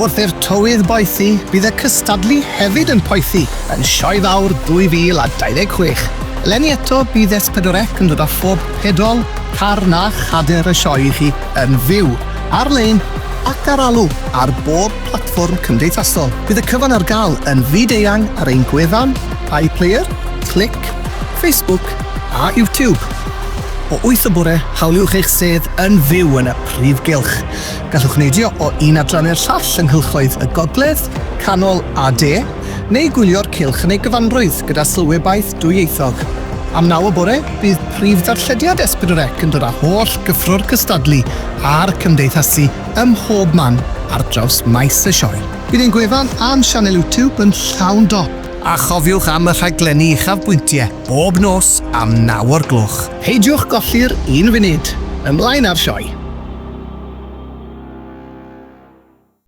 Wrth i'r tywydd boethi, bydd y cystadlu hefyd yn poethi yn Sioe Fawr 2026. Eleni eto, bydd S4C yn dod â phob pedol, carn a chader y sioe i chi yn fyw, ar-lein ac ar alw ar bob platfform cymdeithasol. Bydd y cyfan ar gael yn fyd-eang ar ein gwefan, iPlayer, Clic, Facebook a YouTube. O wyth y bore, hawliwch eich sedd yn fyw yn y prif gylch. Gallwch neidio o un adran i'r llall yng nghylchoedd y Gogledd, Canol a De, neu gwylio'r cylch yn ei gyfanrwydd gyda sylwebaeth dwyieithog. Am naw y bore, bydd prif ddarllediad S4C yn dod â holl gyffro'r cystadlu a'r cymdeithasu ym mhob man ar draws maes y sioe. Bydd ein gwefan a'n sianel YouTube yn llawn dop. A chofiwch am y rhaglenni uchafbwyntiau bob nos am naw o'r gloch. Peidiwch golli'r un funud. Ymlaen â'r sioe!